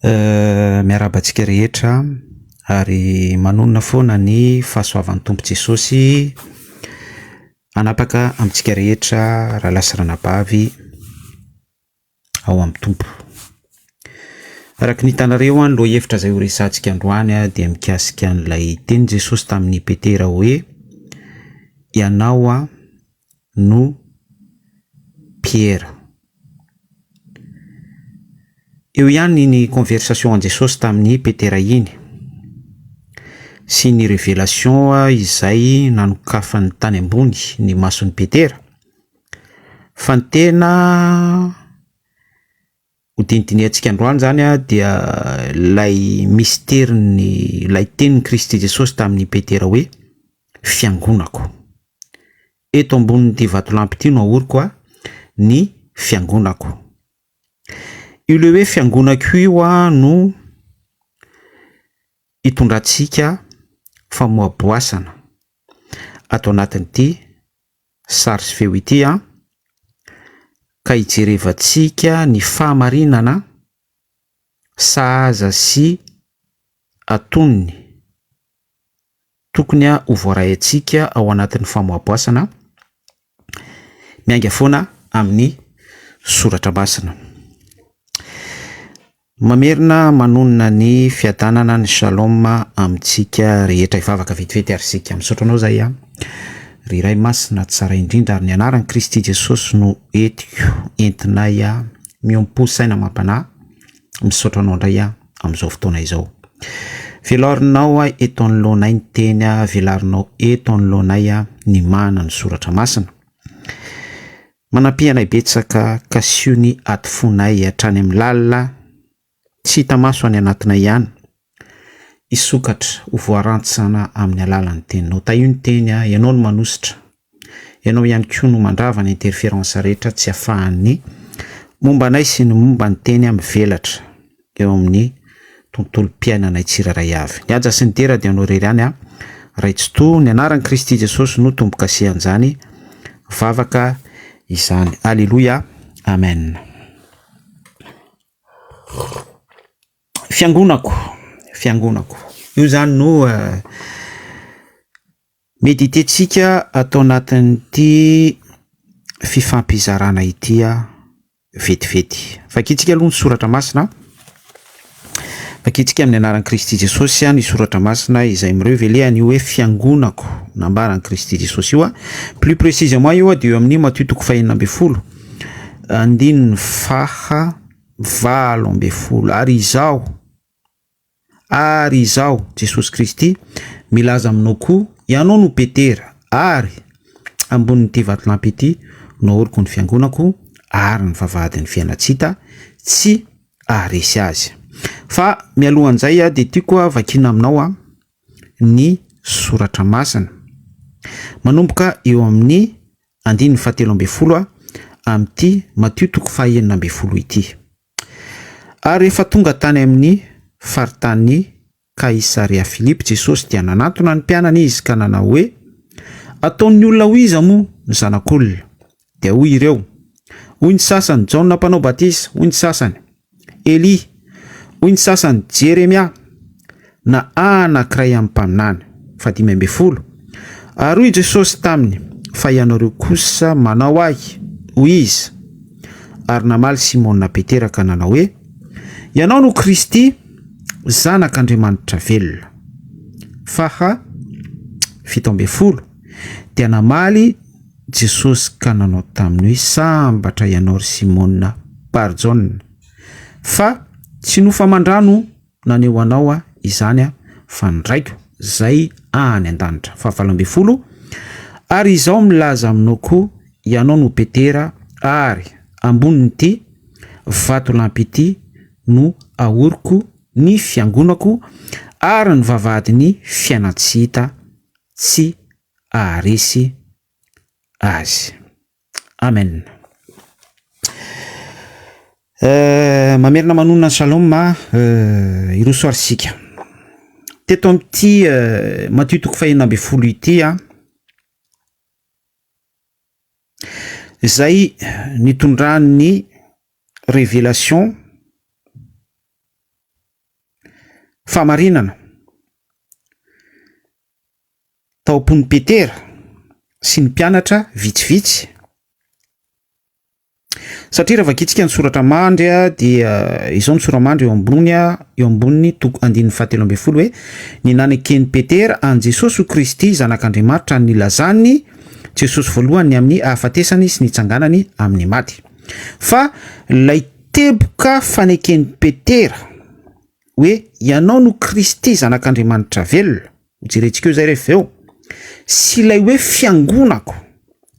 Miarahaba antsika rehetra ary manonona foana ny fahasoavan'ny Tompo Jesosy hanapaka amintsika rehetra rahalahy sy ranabavy ao amin'ny Tompo. Araka ny hitanareo ny lohahevitra izay horesahantsika androany dia mikasika an'ilay tenin'i Jesosy tamin'i Petera hoe ianao no Piera. Eo ihany iny conversation an'i Jesosy tamin'i Petera iny sy ny révélation izay nanokafany tany ambony ny mason'i Petera. Fa ny tena ho dinidinihantsika androany izany dia ilay misterin'ny ilay tenin'i Kristy Jesosy tamin'i Petera hoe fiangonako. Eto ambonin'ity vatolampy ity no ahoriko a ny fiangonako. Io le hoe fiangonako io a no hitondrantsika famoaboasana ato anatin'ity sary sy feo ity a, ka hijerevantsika ny fahamarinana sahaza sy atonony tokony ho voaray antsika ao anatin'ny famoaboasana miainga foana amin'ny soratra masina. Mamerina manonona ny fiadanana ny shalom amintsika rehetra. Hivavaka vetivety ary isika. Misaotra anao zay aho. Ry Ray masina tsara indrindra ary ny anaran'i Kristy Jesosy no entiko entinay aho miombom-po saina amam-panahy. Misaotra anao indray aho amin'izao fotoana izao. Velarinao eto anoloanay ny teny, velarinao eto anoloanay ny mana ny soratra masina. Manampia anay betsaka, kasio ny aty fonay hatrany amin'ny lalina tsy hita maso any anatinay ihany. Hisokatra ho voarantsana amin'ny alalan'ny teninao. Tahio ny teny, ianao no manositra. Ianao ihany koa no mandrava ny interference rehetra tsy afahan'ny momba anay sy ny momba ny teny mivelatra eo amin'ny tontolom-piainanay tsirairay avy. Ny haja sy ny dera dia anao irery ihany, Ray Tsitoha, ny anaran'i Kristy Jesosy no tombo-kasihan'izany vavaka izany. Aleloia. Amen. Fiangonako, fiangonako. Io izany no Meditentsika ato anatin'ity fifampizarana ity vetivety. Vakintsika aloha ny soratra masina. Vakintsika amin'ny anaran'i Kristy Jesosy ny soratra masina izay mi-reveler an'io hoe fiangonako nambaran'i Kristy Jesosy io. Plus précisément io dia eo amin'ny Matio toko fahenina ambin'ny folo andininy faha 18. Ary izaho Ary Izaho, Jesosy Kristy, milaza aminao koa, ianao no Petera, ary ambonin'ity vatolampy ity no ahoriko ny fiangonako, ary ny vavahadin'ny fiainan-tsy hita tsy haharesy azy. Fa mialohan'izay dia tiako vakiana aminao ny soratra masina. Manomboka eo amin'ny andininy fahatelo ambin'ny folo amin'ity Matio toko fahenina ambin'ny folo ity. Ary rehefa tonga tany amin'ny faritanin'i Kaisaria Filipy Jesosy dia nanantona ny mpianany Izy ka nanao hoe, Ataon'ny olona ho iza moa ny Zanak'olona? Dia hoy ireo, Hoy ny sasany, Jaona Mpanao Batisa, hoy ny sasany, Elia, hoy ny sasany, Jeremia, na anankiray amin'ny mpaminany. 15. Ary hoy Jesosy taminy, Fa ianareo kosa manao Ahy ho iza? Ary namaly Simona Petera ka nanao hoe, Ianao no Kristy, Zanak'Andriamanitra velona. Faha 17. Dia namaly Jesosy ka nanao taminy hoe, Sambatra ianao, ry Simona Bar-Jaona, fa tsy nofo aman-drano naneho anao aho izany aho fa ny Raiko zay any an-danitra. Faha 18, Ary izaho milaza aminao koa, ianao no Petera, ary ambonin'ity vatolampy ity no ahoriko ny fiangonako, ary ny vavahadin'ny fiainan-tsy hita tsy haharesy azy. Amen. Eh, mamerina manonona ny shalom eh, hiroso ary isika. Teto amin'ity eh, Matio toko fahenina ambin'ny folo ity a, izay nitondran'ny révélation. fahamarinana tao am-pon'i Petera sy ny mpianatra vitsivitsy. Satria raha vakintsika ny soratra mandry dia izao ny sora-mandry eo ambony eo ambonin'ny toko andininy fahatelo ambin'ny folo hoe ny naneken'i Petera an'i Jesosy ho Kristy Zanak'Andriamanitra ny nilazany Jesosy voalohany ny amin'ny ahafatesany sy ny hitsanganany amin'ny maty. Fa ilay teboka faneken'i Petera hoe ianao no Kristy Zanak'Andriamanitra velona, hojerentsika eo izay rehefa eo, sy ilay hoe fiangonako,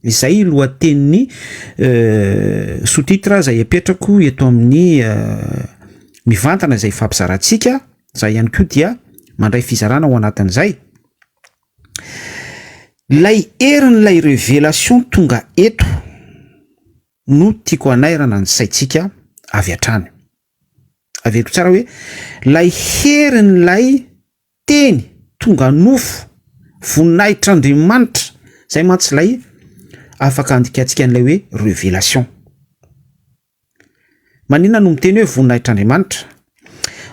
izay lohatenin'ny sous-titre izay apetrako eto amin'ny mivantana izay ifampizarantsika, za ihany koa dia mandray fizarana ao anatin'izay. Ilay herin'ilay révélation tonga eto no tiako hanairana ny saintsika avy hatrany. Averiko tsara hoe ilay herin'ilay Teny tonga nofo, voninahitr'Andriamanitra, zay mantsy ilay afaka andikantsika an'ilay hoe révélation. Maninona no miteny hoe voninahitr'Andriamanitra?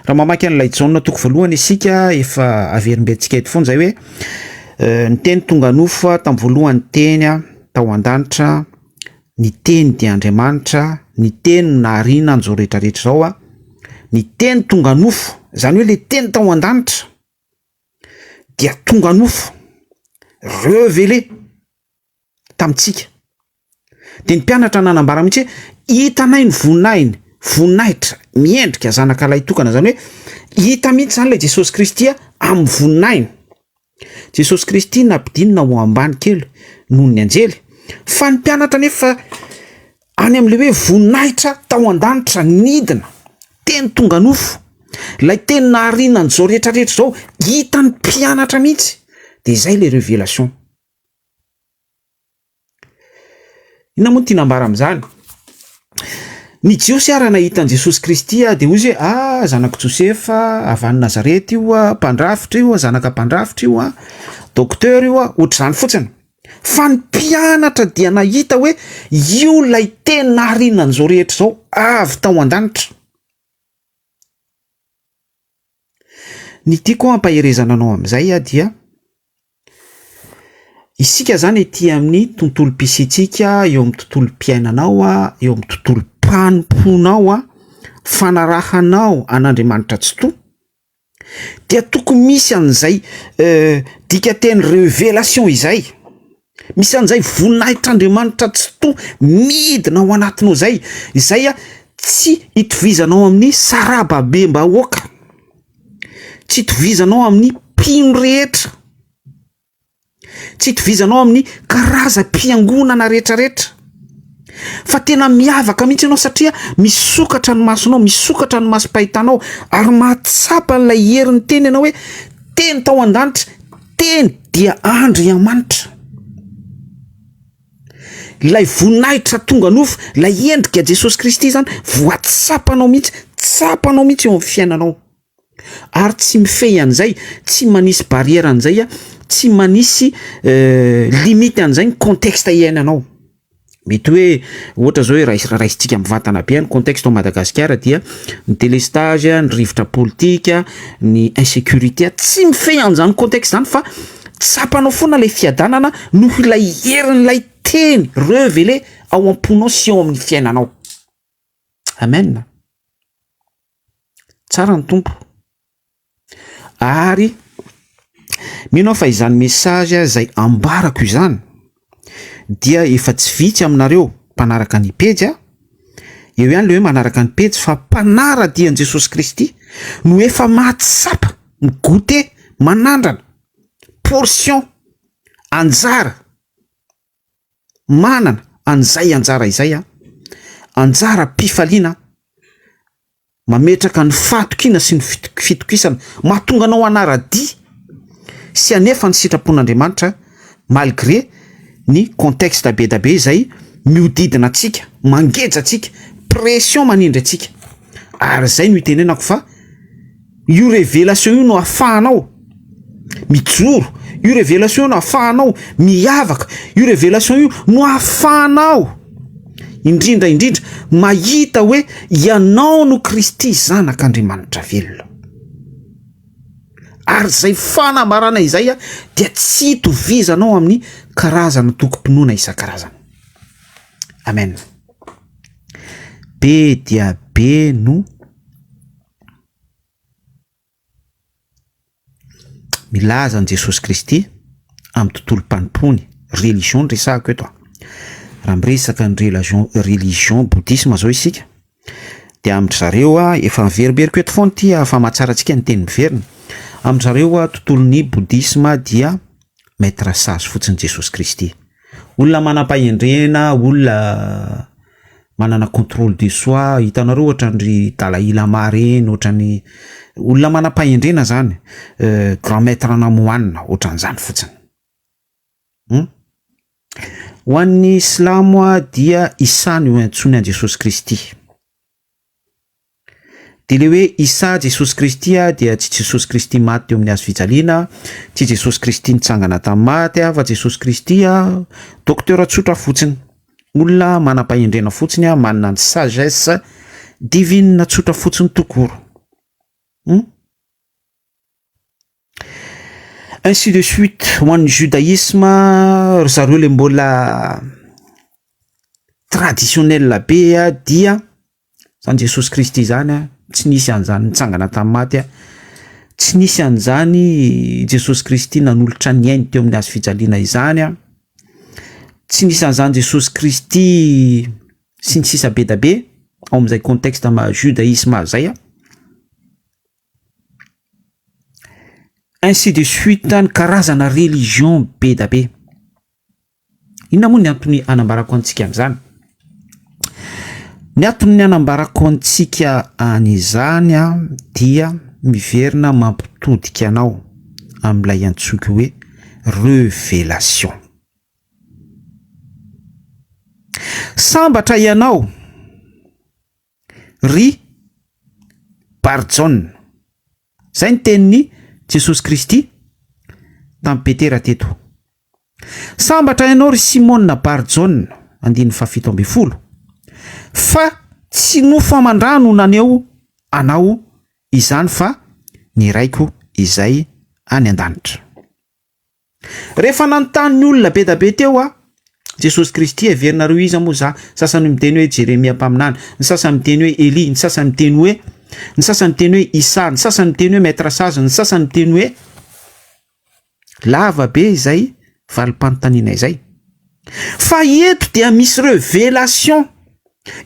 Raha mamaky an'ilay Jaona toko voalohany isika, efa averimbentsika eto foana izay hoe ny teny tonga nofo tamin'ny voalohany teny tao an-danitra, Ny Teny dia Andriamanitra, ny Teny no nahariana an'izao rehetra rehetra izao a, ny Teny tonga nofo, izany hoe le Teny tao an-danitra dia tonga nofo, revelé tamintsika. De ny mpianatra nanambara mihitsy hoe hitanay ny voninahiny, voninahitra miendrika zanaka lahitokana, izany hoe hita mihitsy izany ilay Jesosy Kristy amin'ny voninahiny. Jesosy Kristy nampidinina ho ambany kely noho ny anjely, fa ny mpianatra anefa any amin'ilay hoe voninahitra tao an-danitra nidina, teny tonga nofo, ilay teny nahariana an'izao rehetra rehetra izao, hitan'ny mpianatra mihitsy, dia izay ilay révélation. Inona moa no tiana ambara amin'izany? Ny Jiosy ary nahita an'i Jesosy Kristy dia hoy izy hoe ah zanak'i Josefa avy any Nazareta io, mpandrafitra io, zanaka mpandrafitra io, docteur io, ohatr'izany fotsiny. Fa ny mpianatra dia nahita hoe io ilay teny nahariana an'izao rehetra izao avy tao an-danitra. Ny tiako hampaherezana anao amin'izay dia Isika zany ety amin'ny tontolom-pisiantsika, eo amin'ny tontolom-piainanao, eo amin'ny tontolom-panompoanao, fanarahanao an'Andriamanitra Tsitoha, dia tokony misy an'izay dikanteny révélation izay, misy an'izay voninahitr'Andriamanitra Tsitoha midina ao anatinao izay, izay tsy itovizanao amin'ny sarababem-bahoaka, tsy itovizanao amin'ny mpino rehetra. Tsy itovizanao amin'ny karazam-piangonana rehetrarehetra. Fa tena miavaka mihitsy ianao satria misokatra ny masonao, misokatra ny masom-pahitanao ary mahatsapa an'ilay herin'ny teny ianao hoe teny tao an-danitra, teny dia Andriamanitra. Ilay voninahitra tonga nofo, ilay endrika Jesosy Kristy izany voatsapanao mihitsy, tsapanao mihitsy eo amin'ny fiainanao. Ary tsy mifehy an'izay, tsy manisy barrière an'izay, tsy manisy limite an'izay ny contexte iainanao. Mety hoe ohatra zao hoe rais- raisintsika mivantana be ny contexte ao Madagasikara dia ny délestage, ny rivotra politika, ny insécurité, tsy mifehy an'izany contexte zany fa tsapanao foana lay fiadanana noho ilay herin'ilay teny revelé ao am-ponao sy eo amin'ny fiainanao. Amen. Tsara ny Tompo. Ary mino aho fa izany message izay ambarako izany dia efa tsy vitsy aminareo mpanaraka ny pejy a, eo ihany le hoe manaraka ny pejy fa mpanara-dia an'i Jesosy Kristy no efa mahatsapa, mi-goûter, manandrana portion, anjara manana an'izay anjara izay aho, anjaram-pifaliana mametraka ny fahatokiana sy ny fitokisana mahatonga anao hanara-dia sy hanefa ny sitrapon'Andriamanitra malgré ny contexte be da be izay mihodidina antsika, mangeja antsika, pression manindry antsika, ary izay no itenenako fa Io révélation io no ahafahanao mijoro, io révélation io no ahafahanao miavaka, io révélation io no ahafahanao indrindra indrindra mahita hoe ianao no Kristy zanak'Andriamanitra velona. Ary izay fanambarana izay dia tsy itovizanao amin'ny karazana tokom-pinoana isan-karazany. Amen. Be dia be no Milaza an'i Jesosy Kristy amin'ny tontolom-panompoany, religion no resahako eto an, raha miresaka ny relagion religion bouddhisme zao isika de amin-dry zareo a, efa miverimberiko eto foana ity fa mahatsara antsika ny teny miverina, amin-dry zareo a tontolon'ny bouddhisme dia maître sage fotsiny Jesosy Kristy, olona manam-pahendrena, olona manana contrôle de soi, hitanareo ohatran'ry Dalaï Lama reny, ohatran'ny olona manam-pahendrena zany, grand maître ana moine ohatran'izany fotsiny. Hum. Ho an'ny silamo dia Issa no iantsoany an'i Jesosy Kristy. Dia le hoe Issa Jesosy Kristy dia tsy Jesosy Kristy maty teo amin'ny hazo fijaliana, tsy Jesosy Kristy nitsangana tamin'ny maty fa Jesosy Kristy docteur tsotra fotsiny, olona manam-pahendrena fotsiny, manana ny sagesse divine tsotra fotsiny tout court. Hum? Ainsi de suite, ho an'ny judaïsme, ry zareo le mbola traditionnel be dia zany Jesosy Kristy zany a, tsy nisy an'izany nitsangana tamin'ny maty a, tsy nisy an'izany Jesosy Kristy nanolotra ny ainy teo amin'ny hazo fijaliana izany a, tsy nisy an'izany Jesosy Kristy sy ny sisa be da be ao amin'izay contexte maha judaïsme azy zay a. Ainsi de suite ny karazana religion be da be. Inona moa ny antony anambarako antsika an'izany? Ny antony anambarako antsika an'izany dia miverina mampitodika anao amin'ilay antsoiko hoe revelation. Sambatra ianao Ry Barjaona. Izay ny tenin'i Jesosy Kristy tamin'i Petera teto. Sambatra ianao ry Simona Barjaona, andininy fahafito ambin'ny folo, fa tsy nofo aman-drà no naneho anao izany fa ny Raiko izay any an-danitra. Rehefa nanontany ny olona be da be teo aho, Jesosy Kristy, heverinareo iza moa za? Sasany miteny hoe Jeremia mpaminany, ny sasany miteny hoe Elia, ny sasany miteny hoe, ny sasany miteny hoe Isa, ny sasany miteny hoe Maître Sage, ny sasany miteny hoe lava be izay valim-panontaniana izay. Fa eto dia misy revelation.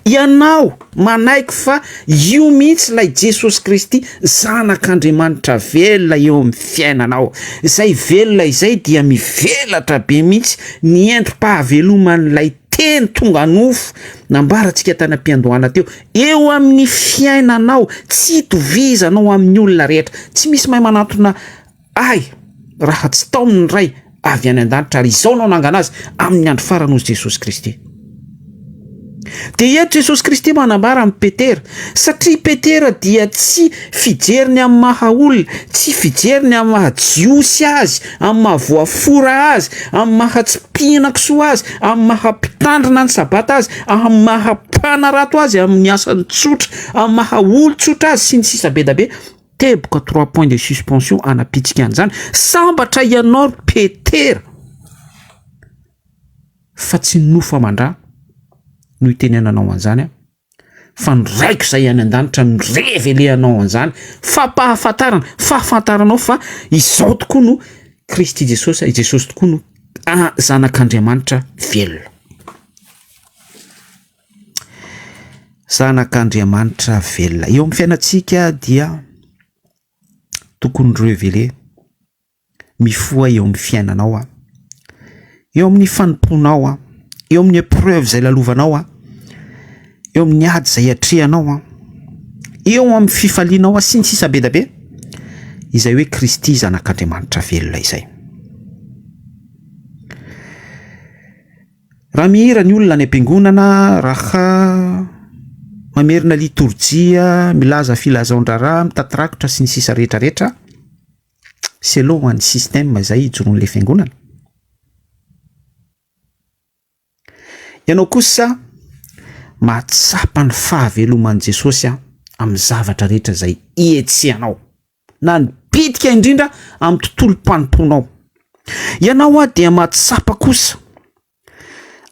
Ianao manaiky fa io mihitsy ilay Jesosy Kristy Zanak'Andriamanitra velona eo amin'ny fiainanao. Izay velona izay dia mivelatra be mihitsy ny endri-pahaveloman'ilay Teny tonga nofo nambarantsika tany am-piandohana teo eo amin'ny fiainanao, tsy itovizanao amin'ny olona rehetra. Tsy misy mahay manantona Ahy raha tsy taomin'ny Ray avy any an-danitra ary izao no hanangana azy amin'ny andro farany hozy Jesosy Kristy. Dia eto Jesosy Kristy manambara amin'i Petera, satria Petera dia tsy fijeriny amin'ny maha olona, tsy fijeriny amin'ny maha Jiosy azy, amin'ny maha voafora azy, amin'ny maha tsy mpihinan-kisoa azy, amin'ny maha mpitandrina ny Sabata azy, amin'ny maha mpanarato azy amin'ny asany tsotra, amin'ny maha olon-tsotra azy, sy ny sisa be da be. Teboka trois points de suspension anapitsika an'izany. Sambatra ianao ry Petera fa tsy ny nofo aman-drà no itenenanao an'izany fa ny Raiko izay any an-danitra no reveleanao an'izany. Fampahafantarana, fahafantaranao fa izao tokoa no Kristy Jesosy, i Jesosy tokoa no Zanak'Andriamanitra velona. Zanak'Andriamanitra velona. Eo amin'ny fiainantsika dia tokony reveler, mifoha eo amin'ny fiainanao aho, eo amin'ny fanompoanao aho, eo amin'ny épreuve izay lalovanao aho, eo amin'ny ady izay atrehanao aho, eo amin'ny fifalianao aho sy ny sisa be da be, izay hoe Kristy Zanak'Andriamanitra velona izay. Raha mihira ny olona any am-piangonana, raha mamerina litorjia, milaza filazan-draharaha, mitati-rakitra sy ny sisa rehetra rehetra, selon ny système izay ijoroan'ilay fiangonana. Ianao kosa mahatsapa ny fahaveloman'i Jesosy amin'ny zavatra rehetra izay ihetsehanao. Na ny. bitika indrindra amin'ny tontolom-panompoanao. Ianao a dia mahatsapa kosa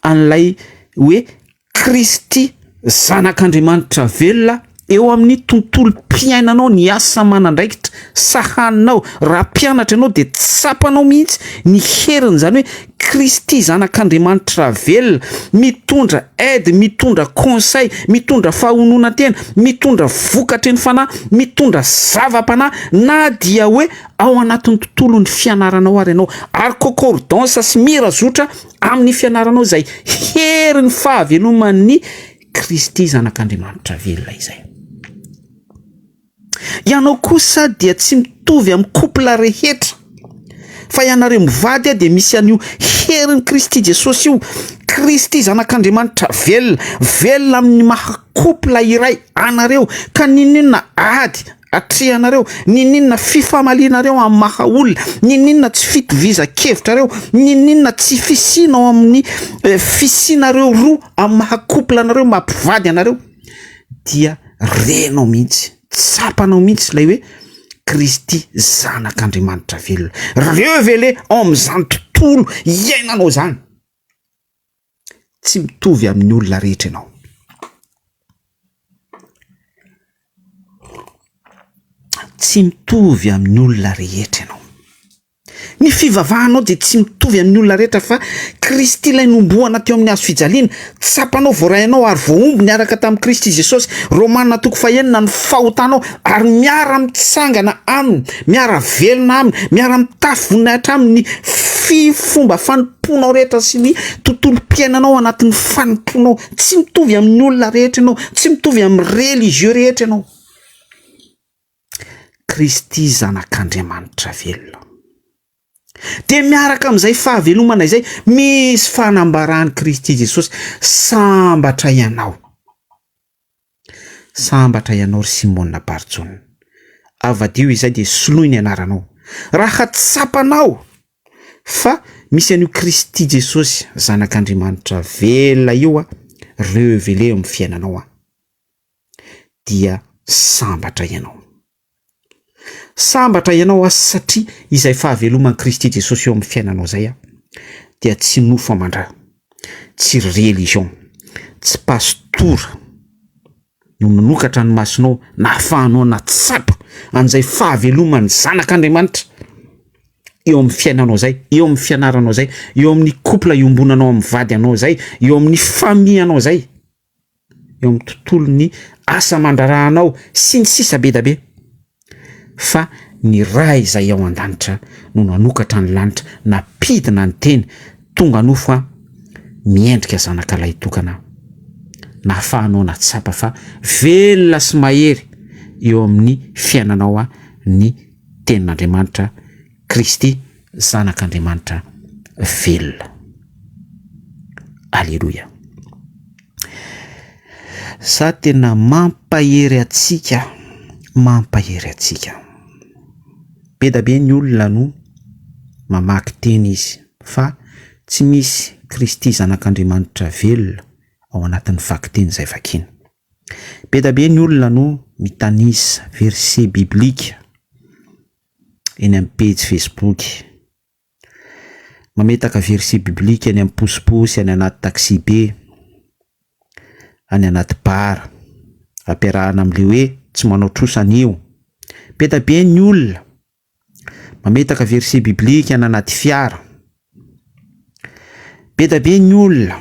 an'ilay hoe Kristy Zanak'Andriamanitra velona eo amin'ny tontolom-piainanao, ny asa aman'andraikitra sahaninao. Raha mpianatra ianao dia tsapanao mihitsy ny herin'izany hoe Kristy Zanak'Andriamanitra velona, mitondra aide, mitondra conseil, mitondra fahononan-tena, mitondra vokatry ny fanahy, mitondra zava-panahy na dia hoe ao anatin'ny tontolon'ny fianaranao ary ianao, ary concordance sy mirazotra amin'ny fianaranao izay herin'ny fahaveloman'ny Kristy Zanak'Andriamanitra velona izay. Ianao kosa dia tsy mitovy amin'ny couple rehetra, fa ianareo mivady dia misy an'io herin'i Kristy Jesosy io, Kristy Zanak'Andriamanitra velona, velona amin'ny maha couple iray anareo, ka n'inon'inona ady atrehanareo, n'inon'inona fifamalianareo amin'ny maha olona, n'inon'inona tsy fitovizan-kevitrareo, n'inon'inona tsy fisiana ao amin'ny fisianareo roa amin'ny maha couple anareo, maha mpivady anareo, dia renao mihitsy, tsapanao mihitsy ilay hoe Kristy Zanak'Andriamanitra velona. Révélé ao amin'izany tontolo iainanao izany. Tsy mitovy amin'ny olona rehetra ianao. Tsy mitovy amin'ny olona rehetra ianao. Ny fivavahanao dia tsy mitovy amin'ny olona rehetra fa Kristy ilay nombohana teo amin'ny hazo fijaliana, tsapanao voaray anao ary voahombo niaraka tamin'i Kristy Jesosy, Romana toko fahenina, ny fahotanao ary miara-mitsangana Aminy, miara-velona Aminy, miara-mitafy voninahitra Aminy ny fi fomba fanompoanao rehetra sy ny tontolom-piainanao anatin'ny fanompoanao. Tsy mitovy amin'ny olona rehetra ianao, tsy mitovy amin'ny religieux rehetra ianao. Kristy Zanak'Andriamanitra velona. Dia miaraka amin'izay fahavelomana izay, misy fanambaran'i Kristy Jesosy, sambatra ianao. Sambatra ianao ry Simona Barjona. Avadio izay dia soloy ny anaranao. Raha tsapanao fa misy an'io Kristy Jesosy Zanak'Andriamanitra velona io, révélé eo amin'ny fiainanao. dia sambatra ianao. Sambatra ianao aho satria izay fahaveloman'i Kristy Jesosy eo amin'ny fiainanao izay aho dia tsy nofo aman-dra, tsy religion, tsy pastora no nanokatra ny masonao nahafahanao natsapa an'izay fahaveloman'ny zanak'Andriamanitra eo amin'ny fiainanao izay, eo amin'ny fianaranao izay, eo amin'ny couple iombonanao amin'ny vady anao izay, eo amin'ny famille anao izay. eo amin'ny tontolon'ny asa aman-draharahanao sy ny sisa be da be fa ny Ray izay ao an-danitra no nanokatra ny lanitra nampidina ny teny tonga nofo aho miendrika zanaka lahitokana nahafahanao natsapa fa velona sy mahery eo amin'ny fiainanao aho ny tenin'Andriamanitra Kristy Zanak'Andriamanitra velona. Aleloia. Za tena mampahery antsika, mampahery antsika. Be da be ny olona no mamaky teny izy fa tsy misy Kristy Zanak'Andriamanitra velona ao anatin'ny vakiteny izay vakiana. Be da be ny olona no mitanisa verset biblique eny amin'ny pejy Facebook. Mametaka verset biblique any amin'ny posiposy, any anaty taxi-be, any anaty bar. Ampiarahana amin'ilay hoe tsy manao trosa an'io. Be dia be ny olona mametaka verset biblique any anaty fiara. Be dia be ny olona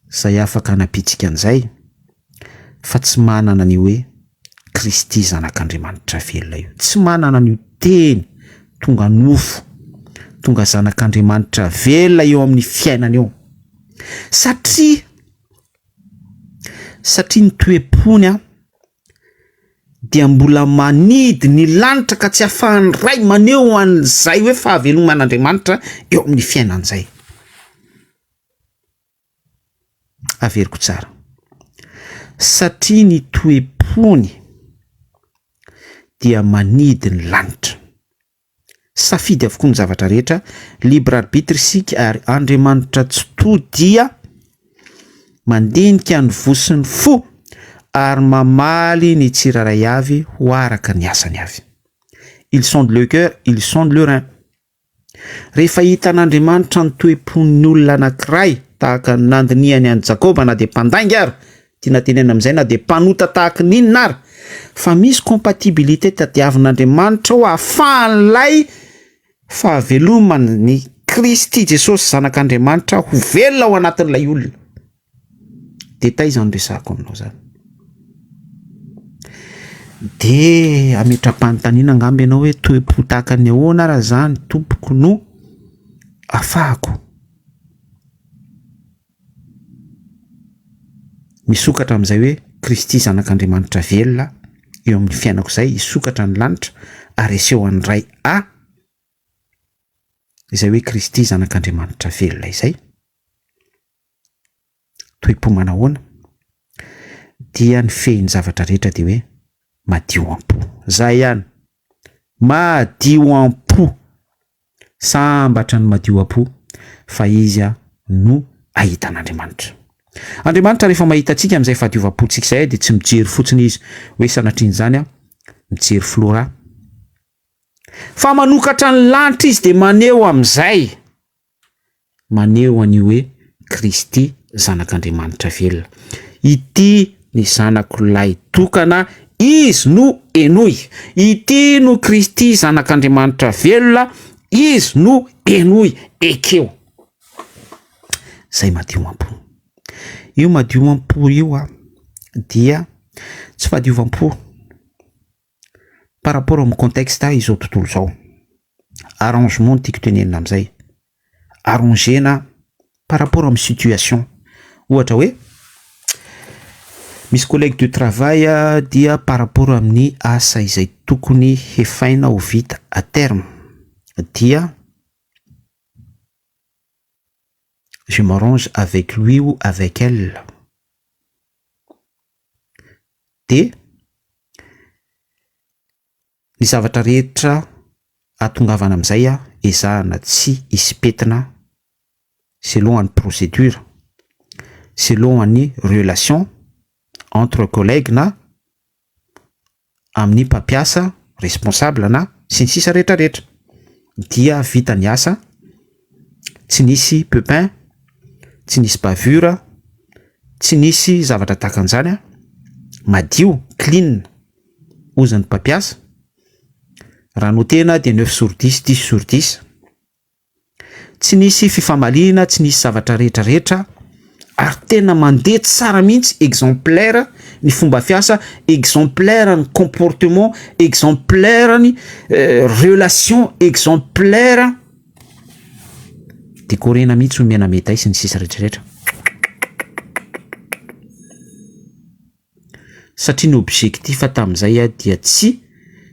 izay afaka hanampiantsika an'izay fa tsy manana ny hoe Kristy Zanak'Andriamanitra velona io. Tsy manana an'io teny tonga nofo, tonga Zanak'Andriamanitra velona eo amin'ny fiainana eo. Satria satria ny toe-pony an dia mbola manidy ny lanitra ka tsy ahafahan'ny Ray maneho an'izay hoe fahaveloman'Andriamanitra eo amin'ny fiainan'izay. Averiko tsara. Satria ny toe-pony dia manidy ny lanitra. Safidy avokoa ny zavatra rehetra, libre arbitre isika ary Andriamanitra Tsitoha dia mandinika ny voa sy ny fo ary mamaly ny tsirairay avy ho araka ny asany avy. Il sonde le cœur, il sonde le rein. Rehefa hitan'Andriamanitra ny toe-pon'ny olona anankiray tahaka ny nandinihany an'i Jakoba na dia mpandainga ara, tiana tenenina amin'izay na dia mpanota tahaka ny inona ara, fa misy compatibilité tadiavin'Andriamanitra ao ahafahan'ilay fahaveloman'i Kristy Jesosy Zanak'Andriamanitra ho velona ao anatin'ilay olona. De taiza no resahako aminao zany? De ametra-panontaniana angamba ianao hoe toe-po tahaka ny ahoana ara zany tompoko no afahako misokatra amin'izay hoe Kristy zanak'Andriamanitra velona eo amin'ny fiainako izay, hisokatra ny lanitra ary aseho an'ny Ray ahy izay hoe Kristy zanak'Andriamanitra velona izay. Toe-po manahoana? Dia ny fehin'ny zavatra rehetra dia hoe madio am-po. Zay ihany. Madio am-po. Sambatra ny madio am-po fa izy no ahita an'Andriamanitra. Andriamanitra rehefa mahita antsika amin'izay fahadiovam-pontsika izay dia tsy mijery fotsiny izy hoe sanatrian'izany aho mijery Flora. Fa manokatra ny lanitra izy dia maneho amin'izay maneho an'io hoe Kristy Zanak'Andriamanitra velona. Ity ny Zanako lahy tokana, Izy no henoy. Ity no Kristy Zanak'Andriamanitra velona, Izy no henoy, ekeo. Zay madio am-po. Io madio am-po io a, dia tsy fahadiovam-po par rapport amin'ny contexte izao tontolo izao. Arrangement no tiako tenenina amin'izay. Arranger-na par rapport amin'ny situation. Ohatra hoe misy collègue de travail dia par rapport amin'ny asa izay tokony hefaina ho vita à terme dia je m'arrange avec lui ou avec elle de Ny zavatra rehetra ahatongavana amin'izay ezahana tsy hisy pentina selon an'ny procédure, selon an'ny relation entre collègues na amin'ny mpampiasa, responsable na sy ny sisa rehetra rehetra dia vita ny asa, tsy nisy pepin, tsy nisy bavure, tsy nisy zavatra tahaka an'izany, madio, clean. Hozy ny mpampiasa, raha notena dia neuf sur dix, dix sur dix. Tsy nisy fifamaliana, tsy nisy zavatra rehetra rehetra ary tena mandeha tsara mihitsy, exemplaire ny fomba fiasa, exemplaire ny comportement, exemplaire ny relation, exemplaire decorena mihitsy omena médaille sy ny sisa rehetra rehetra. Satria ny objectif tamin'izay dia tsy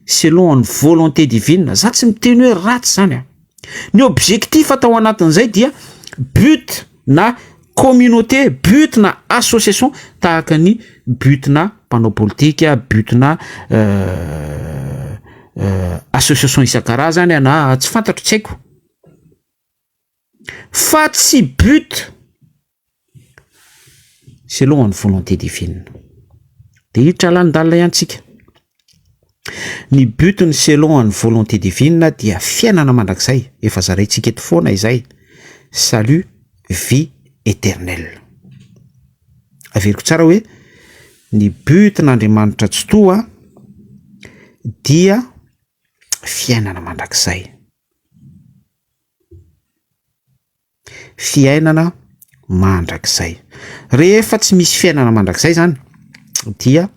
selon ny volonté divine, za tsy miteny hoe ratsy zany an, ny objectif tao anatin'izay dia but na communauté, but na association tahaka ny but na mpanao politika, but na association isan-karazany na tsy fantatro tsy haiko. Fa tsy but selon ny volonté divine. De hiditra lalindalina ihany tsika. Ny but ny selon ny volonté divine dia fiainana mandrakizay, efa zaraintsika eto foana izay, salut, vie éternelle. Averiko tsara hoe ny but n'Andriamanitra Tsitoha dia fiainana mandrakizay. Fiainana mandrakizay. Rehefa tsy misy fiainana mandrakizay zany dia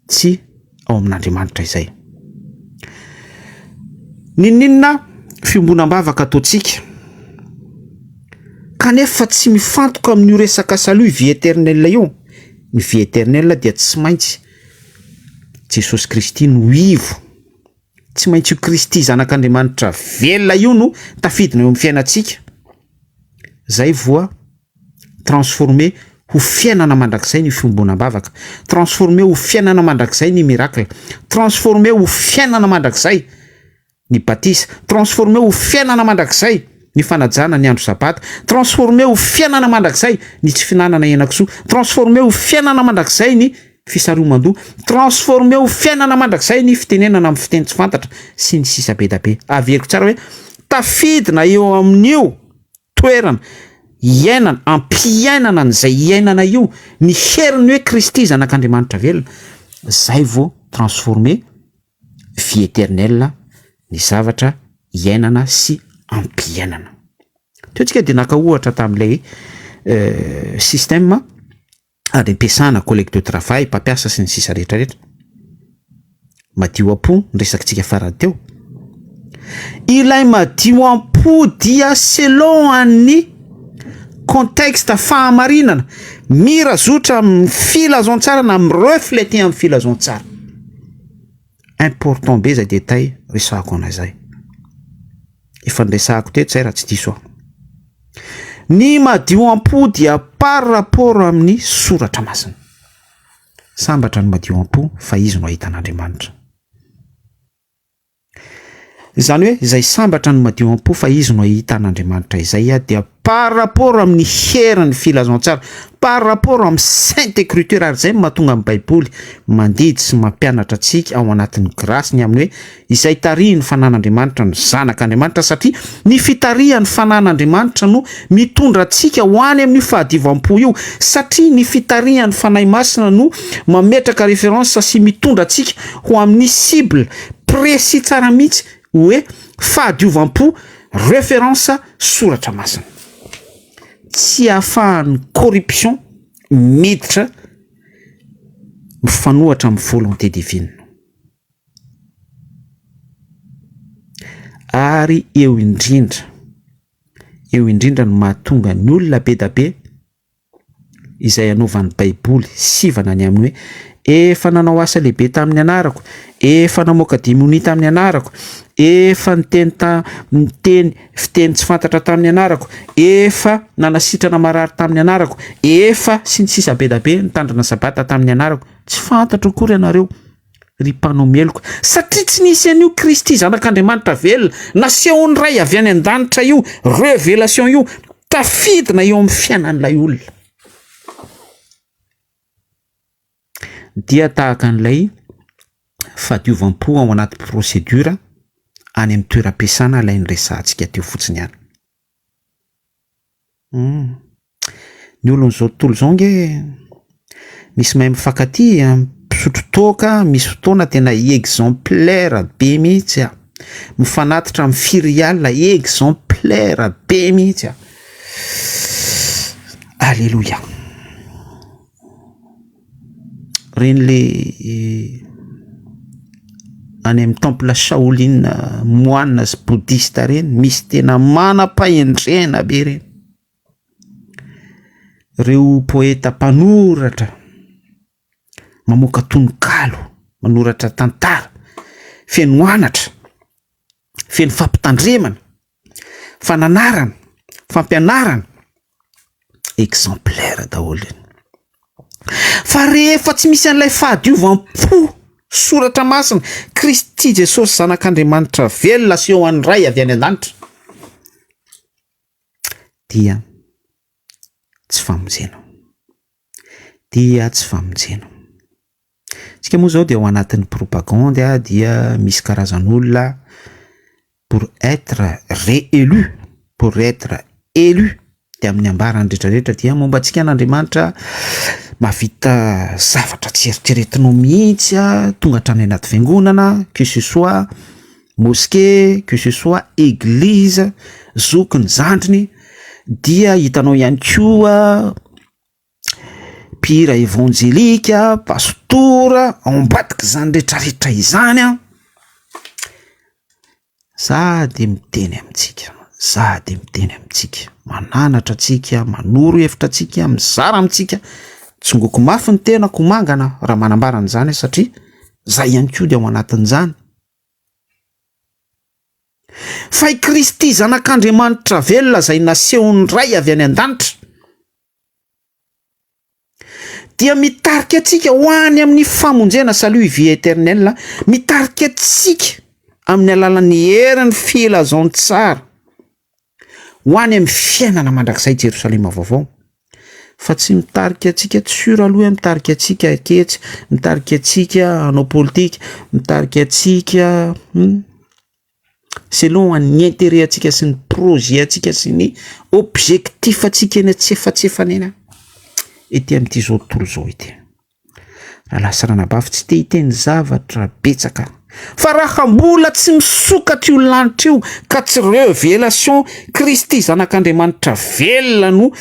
tsy ao amin'Andriamanitra izay. N'inon'inona fiombonam-bavaka ataontsika kanefa tsy mifantoka amin'io resaka salut vie éternelle io, ny vie éternelle dia tsy maintsy Jesosy Kristy no ivo. Tsy maintsy io Kristy Zanak'Andriamanitra velona io no tafidina eo amin'ny fiainantsika, zay voa transformer ho fiainana mandrakizay ny fiombonam-bavaka, transformer ho fiainana mandrakizay ny miracle, transformer ho fiainana mandrakizay ny batisa, transformer ho fiainana mandrakizay ny fanajana ny andro sabata, transformer ho fiainana mandrakizay ny tsy fihinanana henakisoa, transformer ho fiainana mandrakizay ny. fisaroman-doha, transformer ho fiainana mandrakizay ny fitenenana amin'ny fiteny tsy fantatra, sy ny sisa be da be. Averiko tsara hoe tafidina eo amin'io toerana iainana, ampiainana an'izay iainana io ny herin'ny hoe Kristy Zanak'Andriamanitra velona, zay vao transformer vie éternelle ny zavatra iainana sy ampiainana. Teo tsika dia naka ohatra tamin'ilay système ary ampiasana collègue de travail, mpampiasa sy ny sisa rehetra rehetra. Madio am-po ny resakitsika farany teo. Ilay madio am-po dia selon an'ny contexte fahamarinana mirazotra amin'ny filazantsara na mi-refleter amin'ny filazantsara. Important be zay détail resahako anay zay. Efa niresahako teto zay raha tsy diso aho. Ny madio am-po dia par rapport amin'ny soratra masina. Sambatra ny madio am-po fa izy no ahita an'Andriamanitra. Izany hoe izay sambatra ny madio am-po fa izy no ahita an'Andriamanitra izay dia par rapport amin'ny herin'ny filazantsara, par rapport amin'ny sainte écriture, ary izay no mahatonga ny Baiboly mandidy sy mampianatra antsika ao anatin'ny grâce ny amin'ny hoe izay tarihin'ny fanan'Andriamanitra no zanak'Andriamanitra, satria ny fitarihan'ny fanan'Andriamanitra no mitondra antsika ho any amin'io fahadiovam-po io, satria ny fitarihan'ny Fanahy Masina no mametraka référence sy mitondra antsika ho amin'ny cible précis tsara mihitsy hoe fahadiovam-po référence soratra masina. Tsy ahafahan'ny corruption miditra mifanohatra amin'ny volonté divine. Ary eo indrindra, eo indrindra no mahatonga ny olona be da be izay anaovan'ny Baiboly sivana ny amin'ny hoe efa nanao asa lehibe tamin'ny anarako, efa namoaka demonia tamin'ny anarako, efa niteny ta- niteny fiteny tsy fantatra tamin'ny anarako, efa nanasitrana marary tamin'ny anarako, efa sy ny sisa be da be nitandrina sabata tamin'ny anarako. Tsy fantatro akory ianareo ry mpanao meloka, satria tsy nisy an'io Kristy Zanak'Andriamanitra velona nasehon'ny Ray avy any an-danitra io révélation io tafidina eo amin'ny fiainan'ilay olona. Dia tahaka an'ilay fadiovam-po ao anaty procédure any amin'ny toeram-piasana ilay niresahantsika teo fotsiny ihany. Hum. Ny olon'izao tontolo izao ange misy mahay mifankatia, mpisotro toaka, misy fotoana tena exemplaire be mihitsy a, mifanatitra amin'ny firial exemplaire be mihitsy a. Aleloia. Reny le any amin'ny temple Shaolin moine sy bouddhiste reny misy tena manam-pahendrena be reny. Reo poeta mpanoratra mamoaka tononkalo, manoratra tantara feno anatra, feno fampitandremana, fananarana, fampianarana, exemplaire daholo iny. Fa rehefa tsy misy an'ilay fahadiovam-po soratra masina, Kristy Jesosy Zanak'Andriamanitra velona sy eo an'ny Ray avy any an-danitra, dia tsy famonjena. Dia tsy famonjena. Tsika moa zao dia ao anatin'ny propagande dia misy karazan'olona pour être réélu, pour être élu dia amin'ny ambarany rehetra rehetra dia momba antsika an'Andriamanitra mahavita zavatra tsy eritreretinao mihitsy a, tonga hatrany anaty fiangonana que ce soit mosquée, que ce soit église, zokiny zandriny dia hitanao ihany koa mpihira evanjelika, pastora, ao ambadik'izany rehetrarehetra izany an, za de miteny amintsika, za de miteny amintsika, mananatra antsika, manoro hevitra antsika, mizara amintsika, tsongoko mafy ny tenako mangana raha manambara an'izany aho satria za ihany koa de ao anatin'izany. Fa i Kristy Zanak'Andriamanitra velona izay nasehon'ny Ray avy any an-danitra dia mitarika antsika ho any amin'ny famonjena, salut vie éternelle, mitarika antsika amin'ny alalan'ny herin'ny filazantsara ho any amin'ny fiainana mandrakizay Jerosalema vaovao. Fa tsy mitarika antsika, tsy sûr aloha hoe mitarika antsika anketsy, mitarika antsika hanao politika, mitarika antsika hum selon ny intérêt antsika sy ny projet antsika sy ny objectif antsika eny antsefatsefany eny ety amin'ity zao tontolo izao ity. Rahalahy sy ranabavy tsy te hiteny zavatra betsaka fa raha mbola tsy misokatra io lanitra io ka tsy revelation Kristy zanak'Andriamanitra velona no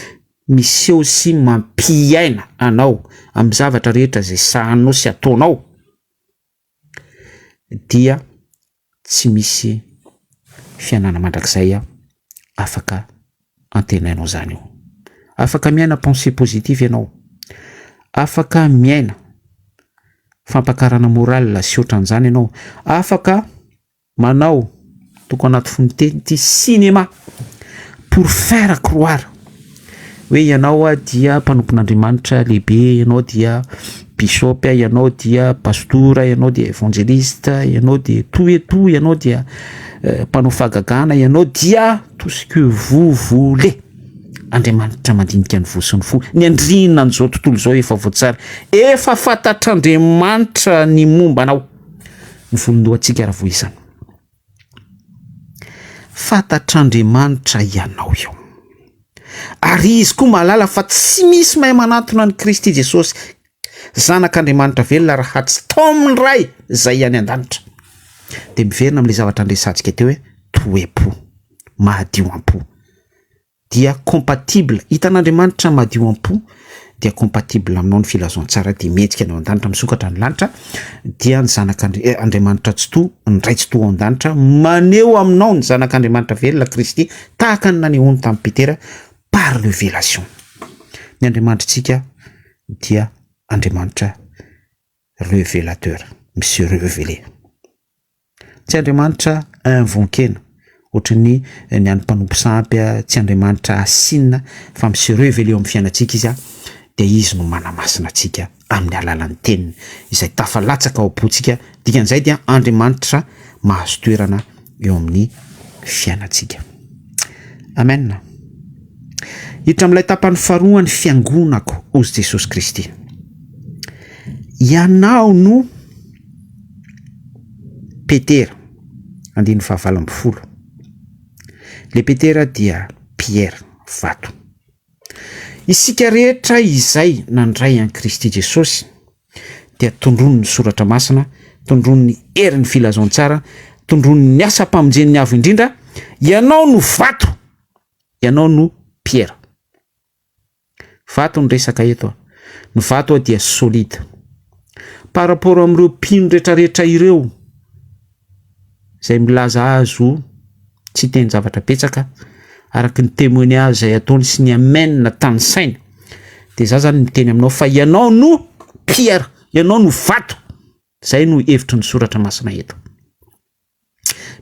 miseho sy mampiaina anao amin'ny zavatra rehetra izay sahaninao sy ataonao dia tsy misy fiainana mandrakizay afaka antenainao zany io. Afaka miaina pensée positive ianao, afaka miaina fampakarana morale sy ohatran'izany ianao, afaka manao toko anaty fonon-teny ity cinéma pour faire croire hoe ianao dia mpanompon'Andriamanitra lehibe, ianao dia bishop, ianao dia pastora, ianao dia evangeliste, ianao dia tout et tout, ianao dia mpanao fahagagana, ianao dia tout ce que vous voulez. Andriamanitra mandinika ny voa sy ny fo, ny andriana an'izao tontolo izao efa voatsara, efa fantatr'Andriamanitra ny momba anao. Ny volon-dohantsika raha voisana. Fantatr'Andriamanitra ianao io. Ary Izy koa mahalala fa tsy misy mahay manantona an'i Kristy Jesosy, Zanak'Andriamanitra velona raha tsy taomin'ny Ray izay any an-danitra. Dia miverina amin'ilay zavatra niresahantsika teo hoe toe-po, mahadio am-po. Dia compatible, hitan'Andriamanitra madio am-po dia compatible aminao ny filazantsara dia mihetsika ny ao an-danitra, misokatra ny lanitra dia ny zanak'Andri- eh, Andriamanitra Tsitoha, ny Ray Tsitoha ao an-danitra maneho aminao ny zanak'Andriamanitra velona Kristy tahaka ny nanehoany tamin'i Petera par revelation. Ny Andriamanitritsika dia Andriamanitra revelateur, mi-se reveler. Tsy Andriamanitra invoquer-na ohatran'ny ny an'ny mpanompo sampy, tsy Andriamanitra asinina fa mi-se reveler eo amin'ny fiainantsika Izy dia Izy no manamasina antsika amin'ny alalan'ny teniny izay tafalatsaka ao am-pontsika, dikan'izay dia Andriamanitra mahazo toerana eo amin'ny fiainantsika. Amen. Hiditra amin'ilay tapany faharoa ny fiangonako, hozy Jesosy Kristy. Ianao no Petera, andininy fahavalo ambin'ny folo. Le Petera dia Pierre, vato. Isika rehetra izay nandray an'i Kristy Jesosy dia tondroin'ny Soratra Masina, tondroin'ny herin'ny filazantsara, tondroin'ny asam-pamonjen'ny Avo Indrindra, ianao no vato, ianao no Piera. Vato ny resaka eto a. Ny vato dia solide. Par rapport amin'ireo mpino retraretra ireo izay milaza azy ho tsy hiteny zavatra betsaka araka ny témoignage izay ataony sy ny amen tanisainy dia za zany miteny aminao fa ianao no pierre, ianao no vato. Zay no hevitry ny soratra masina eto.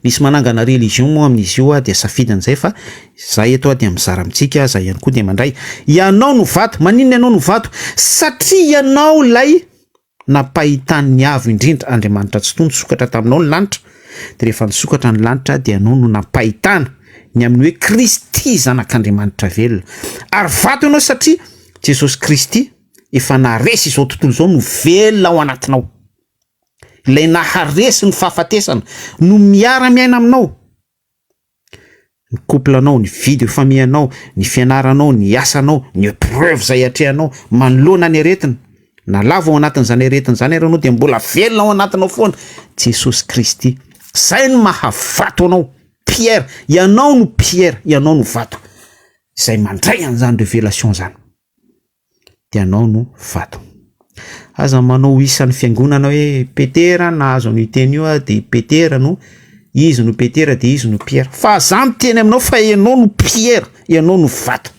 Misy manangana religion moa amin'izy io dia safidiny izay fa za eto dia mizara amintsika, za ihany koa dia mandray. Ianao no vato, maninona ianao no vato? Satria ianao ilay nampahitan'ny Avo Indrindra, Andriamanitra Tsitoha nisokatra taminao ny lanitra, dia rehefa nisokatra ny lanitra dia ianao no nampahitana ny amin'ny hoe Kristy Zanak'Andriamanitra velona. Ary vato ianao satria Jesosy Kristy efa naharesy izao tontolo izao no velona ao anatinao. Ilay naharesy ny fahafatesana no miara-miaina aminao. Ny couple-nao, ny vie de famille-nao, ny fianaranao, ny asanao, ny épreuve izay atrehanao manoloana ny aretina. Na lavo ao anatin'izany aretina izany ary ianao dia mbola velona ao anatinao foana Jesosy Kristy. Izay no maha vato anao. Pierre, ianao no Pierre, ianao no vato. Izay mandray an'izany révélation izany. dia anao no vato. Aza manao isan'ny fiangonana hoe Petera nahazo an'io teny io dia i Petera no izy no Petera dia izy no Piera. Fa za miteny aminao fa ianao no Piera, ianao no vato.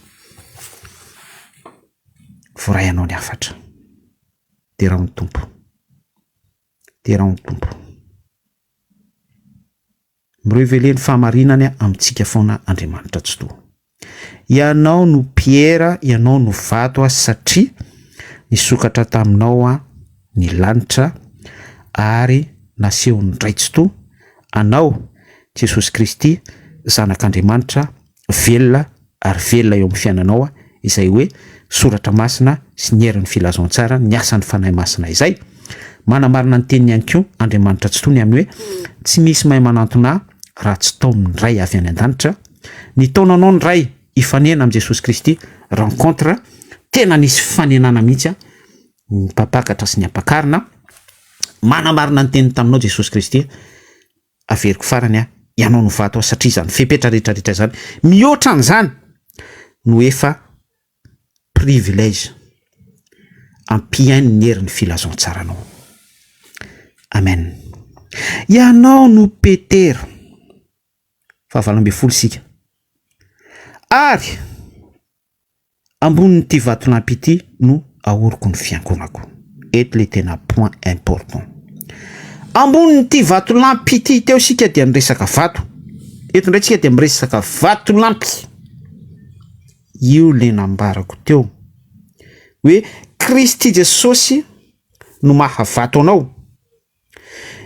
Voaray anao ny hafatra. Derao ny Tompo. Derao ny Tompo. Mi-reveler ny fahamarinany amintsika foana Andriamanitra Tsitoha. Ianao no Piera, ianao no vato aho satria nisokatra taminao aho ny lanitra ary nasehon'ny Ray Tsitoha anao Jesosy Kristy Zanak'Andriamanitra velona ary velona eo amin'ny fiainanao aho izay hoe Soratra Masina sy ny herin'ny filazantsara, ny asan'ny Fanahy Masina izay. Manamarina ny teniny ihany koa Andriamanitra Tsitoha ny amin'ny hoe, Tsy misy mahay manantona Ahy raha tsy taomin'ny Ray avy any an-danitra. Nitaona anao ny Ray hifanena amin'i Jesosy Kristy, rencontre, tena nisy fifanenana mihitsy ny mpampakatra sy ny ampakarina. Manamarina ny teniny taminao Jesosy Kristy. Averiko farany aho, ianao no vato aho satria izany fepetra rehetra rehetra izany, mihoatra an'izany no efa privilège ampihaino ny herin'ny filazantsaranao. Amen. Ianao no Petera. Fahavalo ambin'ny folo isika. Ary Ambonin'ity vatolampy ity no ahoriko ny fiangonako. Eto le tena point important. Ambonin'ity vatolampy ity, teo isika dia niresaka vato. Eto indray tsika dia miresaka vatolampy. Io le nambarako teo hoe Kristy Jesosy no maha vato anao.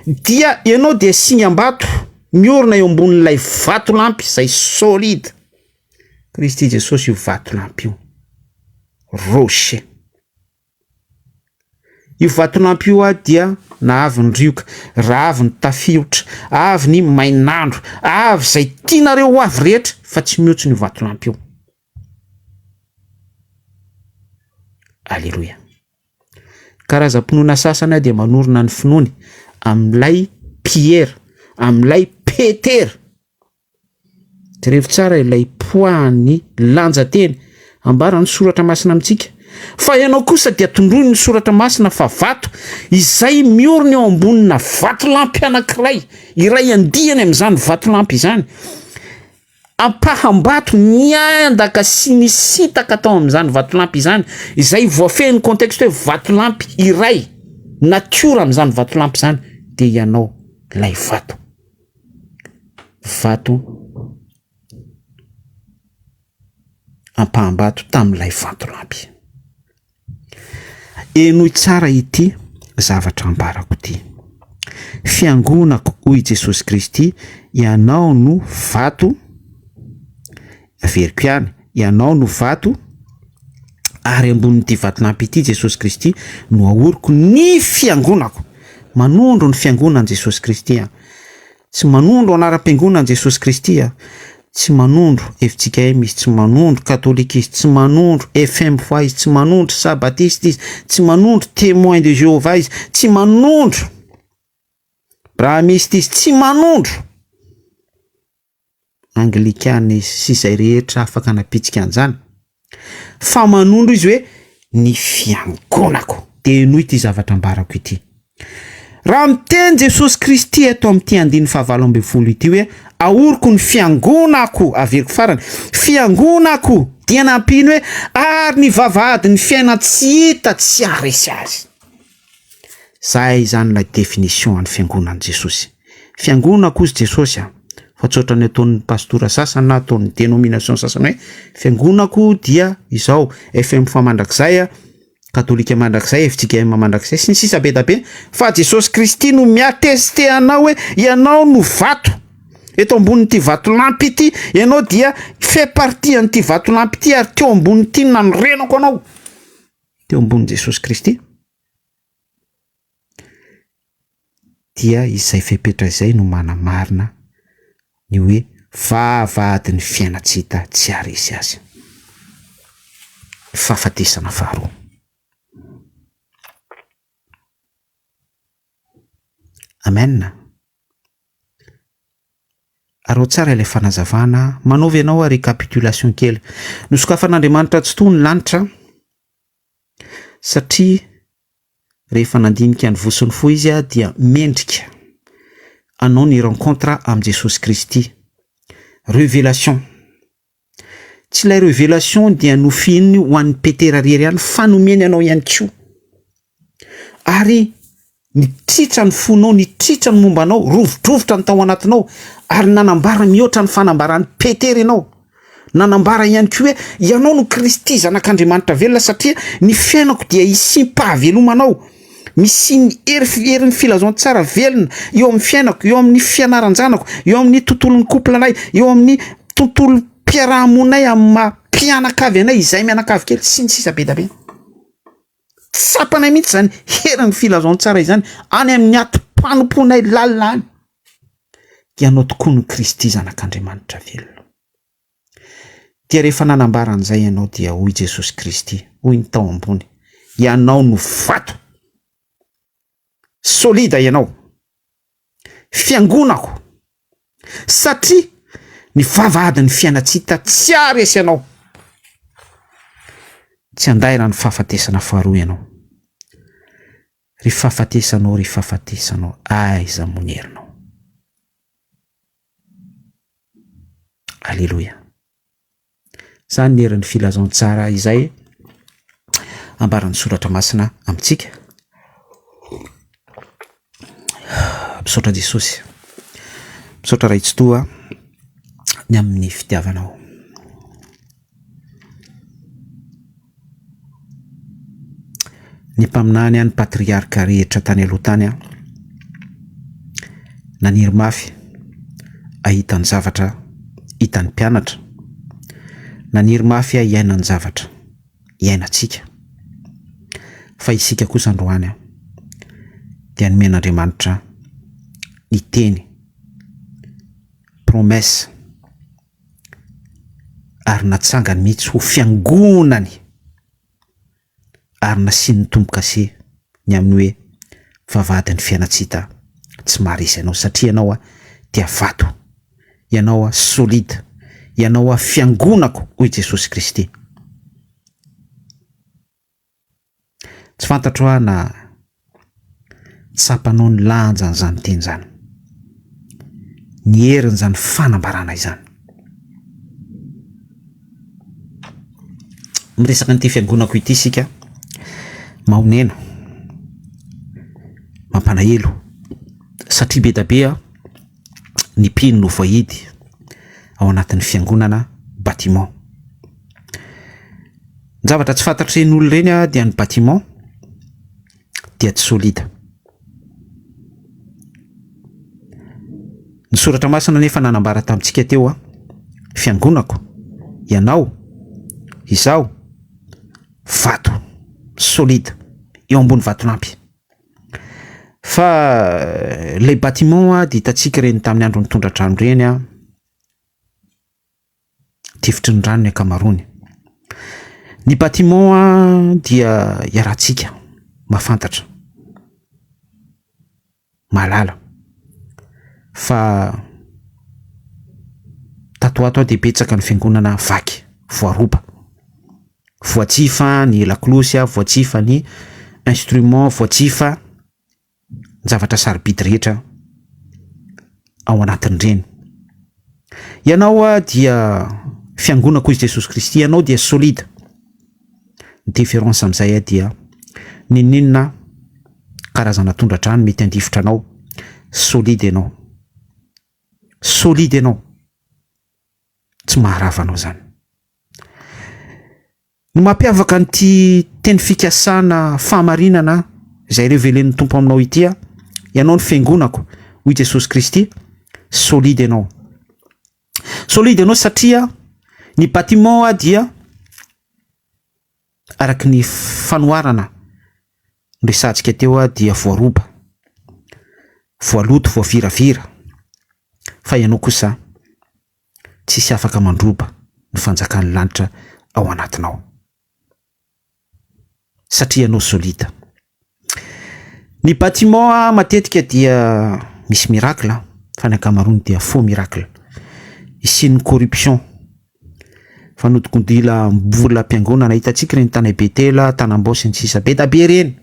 Dia ianao dia singam-bato miorina eo ambonin'ilay vatolampy izay solide. Kristy Jesosy io vatolampy io. Rocher. Io vatolampy io ah dia na avy ny rioka, raha avy ny tafiotra, avy ny mainandro, avy izay tianareo ho avy rehetra fa tsy mihontsina io vatolampy io. Aleloia. Karazam-pinoana sasany dia manorina ny finoany amin'ilay Piera, amin'ilay Petera. Jerevo tsara ilay poids-n'ny lanja-teny ambaran'ny soratra masina amintsika. Fa ianao kosa dia tondroiny ny soratra masina fa vato izay miorina eo ambonina vatolampy anankiray, iray andiany amin'izany vatolampy izany. Ampaham-bato niandaka sy nisintaka tao amin'izany vatolampy izany, izay voafehin'ny contexte hoe vatolampy iray, natiora amin'izany vatolampy izany, dia ianao ilay vato. Vato ampaham-bato tamin'ilay vatolampy. Henoy tsara ity zavatra ambarako ity. Fiangonako, hoy i Jesosy Kristy, ianao no vato, averiko ihany, ianao no vato, ary ambonin'ity vatolampy ity Jesosy Kristy no ahoriko ny fiangonako. Manondro ny fiangonan'i Jesosy Kristy aho. Tsy manondro anaram-piangonana Jesosy Kristy a! Tsy manondro fjkm izy, tsy manondro katolika izy, tsy manondro fmfa izy, tsy manondro sabatista izy, tsy manondro temoin de Jehovah izy, tsy manondro brahamiste izy, tsy manondro anglikana izy sy izay rehetra afaka nampitsika an'izany. Fa manondro izy hoe ny fiangonako. Dia henoy ity zavatra ambarako ity. Raha miteny Jesosy Kristy eto amin'ity andininy fahavalo ambin'ny folo ity hoe ahoriko ny fiangonako, averiko farany, fiangonako, dia nampiany hoe ary ny vavahadin'ny fiainan-tsy hita tsy haharesy azy. Zay izany ilay définition an'ny fiangonan'i Jesosy. Fiangonako hozy Jesosy a, fa tsy ohatran'ny ataon'ny pastora sasany na ataon'ny dénomination sasany hoe fiangonako dia izao, FMFA mandrakizay a, katolika mandrakizay, fjkm mandrakizay, sy ny sisa be da be, fa Jesosy Kristy no mi-attester anao hoe ianao no vato eto ambonin'ity vatolampy ity, ianao dia fait partie an'ity vatolampy ity ary teo ambonin'ity no nanorenako anao. teo ambonin'i Jesosy Kristy, dia izay fepetra izay no manamarina ny hoe vavahadin'ny fiainan-tsy hita tsy haharesy azy. Fahafatesana faharoa. Amen. Araho tsara ilay fanazavana, manaova ianao récapitulation kely. Nosokafan'Andriamanitra Tsitoha ny lanitra satria rehefa nandinika ny voa sy ny fo izy dia mendrika hanao ny rencontre amin'i Jesosy Kristy. Révélation. Tsy ilay révélation dia nofihininy ho an'i Petera irery ihany fa nomeny anao ihany koa. Ary nitritra ny fonao, nitritra ny momba anao, rovidrovitra ny tao anatinao ary nanambara mihoatra ny fanambaran'i Petera ianao. Nanambara ihany koa hoe ianao no Kristy zanak'Andriamanitra velona satria ny fiainako dia hisiam-pahavelomanao. Misy ny hery herin'ny filazantsara velona eo amin'ny fiainako, eo amin'ny fianaran-janako, eo amin'ny tontolon'ny couple-nay, eo amin'ny tontolo. mpiarahamoninay, amin'ny maha mpianakavy anay, izay mianakavy kely sy ny sisa be da be. Tsapanay mihitsy izany herin'ny filazantsara izany any amin'ny atim-panompoanay lalina any. Ianao tokoa no Kristy Zanak'Andriamanitra velona. Dia rehefa nanambara an'izay ianao dia hoy Jesosy Kristy, hoy ny tao ambony, ianao no vato. Solida ianao. Fiangonako. Satria ny vavahadin'ny fiaina-tsy hita tsy haharesy anao. Tsy handaira ny fahafatesana faharoa ianao. Ry fahafatesanao, ry fahafatesanao, aiza moa ny herinao? Aleloia. Izany ny herin'ny filazantsara izay ambaran'ny soratra masina amintsika. Misaotra Jesosy. Misaotra Ray Tsitoha ny amin'ny fitiavanao. Ny mpaminany ny patriarka rehetra tany aloha tany an, naniry mafy hahita ny zavatra hitan'ny mpianatra, naniry mafy hiaina ny zavatra iainantsika, fa isika kosa androany an, dia nomen'Andriamanitra ny teny, promesse. ary natsangany mihitsy ho fiangonany ary nasiany tombo-kase ny amin'ny hoe vavahadin'ny fiaina-tsy hita tsy maharesy anao satria ianao a dia vato, ianao a solide, ianao a fiangonako hoy Jesosy Kristy. Tsy fantatro aho na tsapanao ny lanjan'izany teny izany, ny herin'izany fanambarana izany. Miresaka an'ity fiangonako ity isika, mahonena, mampalahelo satria be dia be ny mpino no voahidy ao anatin'ny fiangonana bâtiment. Ny zavatra tsy fantatr'ireny olona ireny dia ny bâtiment dia tsy solide. Ny soratra masina anefa nanambara tamintsika teo a, fiangonako, ianao, izaho, vato solide eo ambony vatolampy. Fa ilay bâtiment dia hitantsika ireny tamin'ny andron'ny tondra-drano ireny a. Tifitry ny rano ny ankamaroany. Ny bâtiment dia iarahantsika mahafantatra, mahalala fa tato ho ato dia betsaka ny fiangonana vaky, voaroba, voajifa ny lakolosy, voajifa ny instrument, voajifa ny zavatra sarobidy rehetra ao anatin'ireny. Ianao dia fiangonako hoy Jesosy Kristy, ianao dia solide. Ny différence amin'izay dia n'inon'inona karazana tondra-drano mety handifotra anao, solide ianao, solide ianao, tsy maharava anao izany. Ny mampiavaka an'ity teny fikasana fahamarinana izay revelen'ny Tompo aminao ity, ianao ny fiangonako, hoy Jesosy Kristy, solide ianao. Solide ianao satria ny bâtiment dia araka ny fanoharana noresahantsika teo dia voaroba, voaloto, voaviravira, fa ianao kosa tsisy afaka mandroba ny fanjakan'ny lanitra ao anatinao satria ianao solide. Ny bâtiment matetika dia misy miracle fa ny ankamaroany dia faux miracle. Isian'ny corruption, fanodikodilam-bolam-piangonana, hitantsika ireny tany Betela, Tanambao sy ny sisa be da be ireny.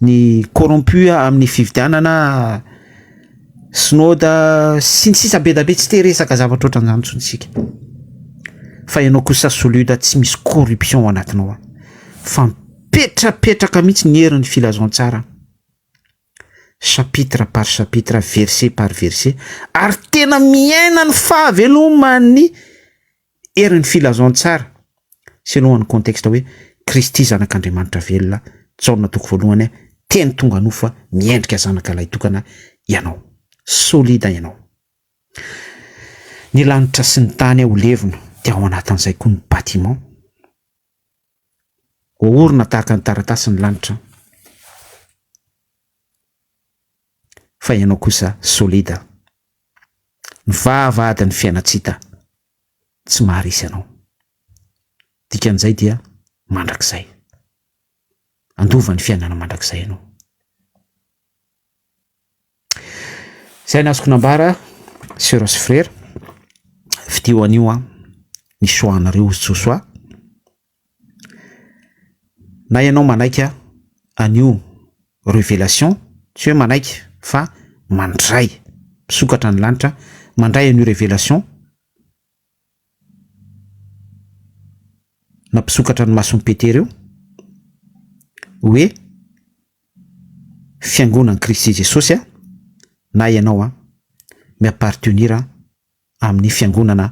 Ny corrompu amin'ny fividianana synode sy ny sisa be da be tsy te hiresaka zavatra ohatran'izany intsony isika fa ianao kosa solide tsy misy corruption ao anatinao ao fa mipetrapetraka mihitsy ny herin'ny filazantsara chapitre par chapitre verset par verset ary tena miaina ny fahaveloman'ny Herin'ny filazantsara, selon ny contexte hoe Kristy Zanak'Andriamanitra velona, Jaona toko voalohany, Teny tonga nofo miendrika zanaka lahitokana ianao. Solida ianao. Ny lanitra sy ny tany ho levona, dia ao anatin'izay koa ny bâtiment. Hoahorina tahaka ny taratasy ny lanitra. Fa ianao kosa solida. Ny vavahadin'ny fiainan-tsy hita tsy maharesy anao. Dikan'izay dia mandrakizay. Handova ny fiainana mandrakizay ianao. Izay no azoko nambara sœur sy frère, fidio an'io an, ny choix anareo hozy Josoa, na ianao manaiky an'io révélation, tsy hoe manaiky fa mandray, misokatra ny lanitra, mandray an'io révélation, nampisokatra ny mason'i Petera io, hoe fiangonan'i Kristy Jesosy a, na ianao a, mi-appartenir amin'ny fiangonana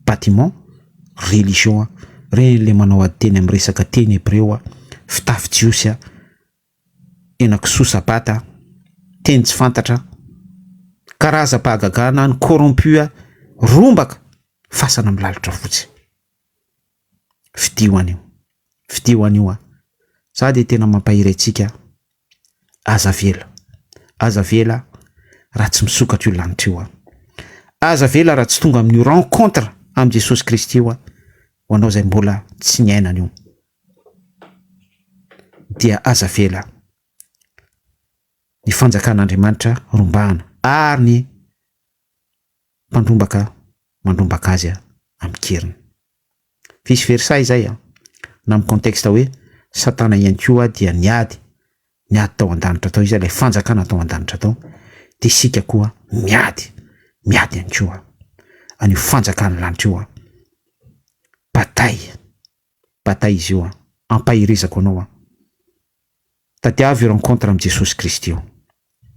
bâtiment, religion a, reny le manao ady teny amin'ny resaka teny hebreo a, fitafy jiosy a, henakisoa sabata, teny tsy fantatra, karazam-pahagagana, ny corrompu a, rombaka, fasana milalotra fotsy. Fidio an'io, fidio an'io a. Za dia tena mampahery antsika, aza avela, aza avela raha tsy misokatra io lanitra io a. Aza avela raha tsy tonga amin'io rencontre amin'i Jesosy Kristy io a, ho anao izay mbola tsy niaina an'io. Dia aza avela ny fanjakan'Andriamanitra rombahana ary ny mpandrombaka mandrombaka azy amin-keriny. Vice versa izay an, na amin'ny contexte hoe satana ihany koa dia niady, niady tao an-danitra tao izy, ilay fanjakana tao an-danitra tao, dia isika koa miady, miady ihany koa an'io fanjakan'ny lanitra io an, bataille, bataille izy io an, ampaherezako anao an. Tadiavo io rencontre amin'i Jesosy Kristy io.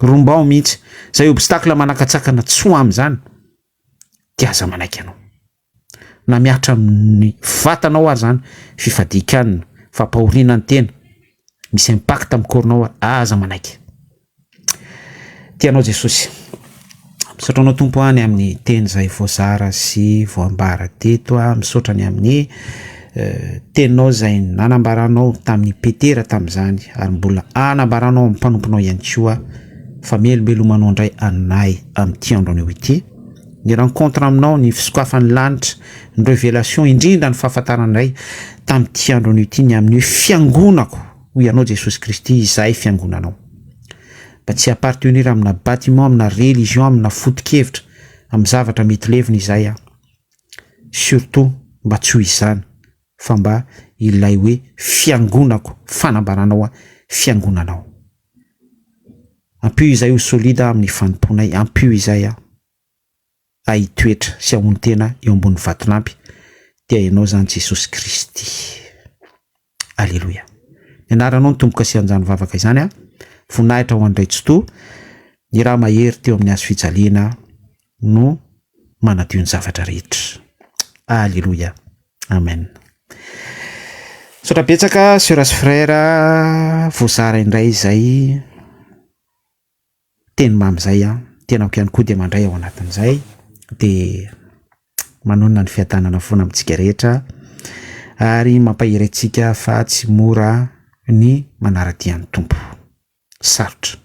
Rombao mihitsy. Izay obstacle manakatsakana tsy ho amin'izany dia aza manaiky anao. Na mihatra amin'ny vatanao ary izany fifadian-kanina, fampahoriana ny tena, misy impact amin'ny corps-nao ary aza manaiky. Tia anao Jesosy. Misaotra anao Tompo a ny amin'ny teny izay voazara sy voambara teto a. Misaotra ny amin'ny teninao izay nanambaranao tamin'i Petera tamin'izany ary mbola anambaranao amin'ny mpanomponao ihany koa fa melombelomanao indray anay amin'ity andro anio ity. Ny rencontre aminao, ny fisokafan'ny lanitra, ny révélation, indrindra ny fahafantarana indray tamin'ity andro anio ity ny amin'ny hoe fiangonako hoy ianao Jesosy Kristy izahay fiangonanao. Mba tsy appartenir amina bâtiment, amina religion, amina foto-kevitra, amin'ny zavatra mety levona izahay an. Surtout mba tsy ho izany fa mba ilay hoe fiangonako, fanambaranao ahy, fiangonanao. Ampio izahay ho solide amin'ny fanompoanay, ampio izahay an. Hahitoetra sy hahonon-tena eo ambony vatolampy dia Ianao izany Jesosy Kristy. Aleloia. Ny anaranao no tombo-kasihan'izany vavaka izany a. Voninahitra ho an'i Ray Tsitoha. Ny ra mahery teo amin'ny hazo fijaliana no manadio ny zavatra rehetra. Aleloia. Amen. Misaotra betsaka sœur sy frère voazara indray izay. Teny mamy izay an, tenako ihany koa dia mandray ao anatin'izay dia manonona ny fiadanana foana amintsika rehetra ary mampahery antsika fa tsy mora ny manara-dia ny Tompo. Sarotra.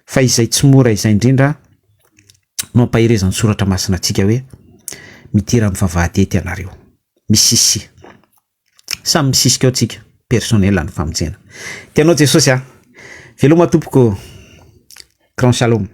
Fa izay tsy mora izay indrindra no ampaherezan'ny soratra masina antsika hoe midira amin'ny vavahady ety ianareo. Misisia. Samy misisika ao tsika, personnel ny famonjena. Tianao Jesosy a. Veloma tompoko. Grand shalom.